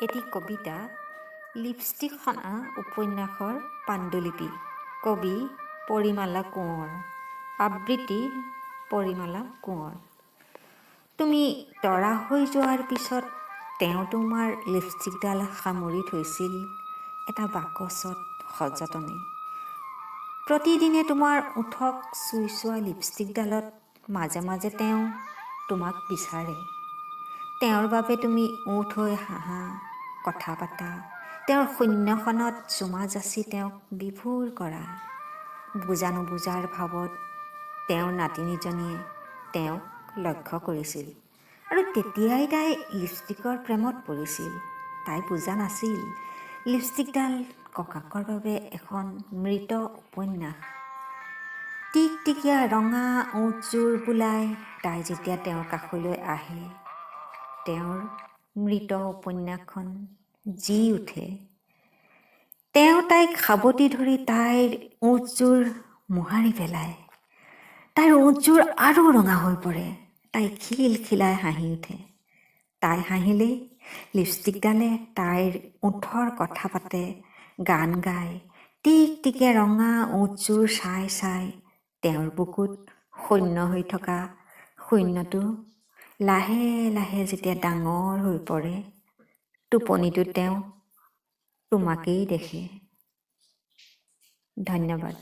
এটি কবিতা, লিপষ্টিক সনা উপন্যাসৰ পাণ্ডুলিপি। কবি পৰিমালা কোঁৱৰ। আবৃত্তি পৰিমালা কোঁৱৰ। তুমি তৰা হৈ যোৱাৰ পিছত তেওঁ তোমাৰ লিপষ্টিকডাল সামৰি থৈছিল এটা বাকচত সযতনে। প্ৰতিদিনে তোমাৰ ওঁঠক চুই চোৱা লিপষ্টিকডালত মাজে মাজে তেওঁ তোমাক বিচাৰে। তেওঁৰ বাবে তুমি ওঁঠ হৈ হাঁহা, কথা পাতা, তেওঁৰ শূন্যখনত চুমা যাচি তেওঁক বিভোৰ কৰা। বুজা নুবুজাৰ ভাৱত তেওঁৰ নাতিনীজনীয়ে তেওঁক লক্ষ্য কৰিছিল আৰু তেতিয়াই তাই লিপষ্টিকৰ প্ৰেমত পৰিছিল। তাই বুজা নাছিল লিপষ্টিকডাল ককাকৰ বাবে এখন মৃত উপন্যাস। টিকটিকীয়া ৰঙা ওঁঠযোৰ বুলাই তাই যেতিয়া তেওঁৰ কাষলৈ আহে, তেওঁৰ মৃত উপন্যাসখন জী উঠে। তেওঁ তাইক সাৱটি ধৰি তাইৰ ওঁঠযোৰ মোহাৰি পেলায়। তাইৰ ওঁঠযোৰ আৰু ৰঙা হৈ পৰে। তাই খিলখিলাই হাঁহি উঠে। তাই হাঁহিলেই লিপষ্টিকডালে তাইৰ ওঁঠৰ কথা পাতে, গান গায়। টিকটিকীয়া ৰঙা ওঁঠযোৰ চাই চাই তেওঁৰ বুকুত শূন্য হৈ থকা শূন্যটো লাহে লাহে যেতিয়া ডাঙৰ হৈ পৰে, টোপনিতো তেওঁ তোমাকেই দেখে। ধন্যবাদ।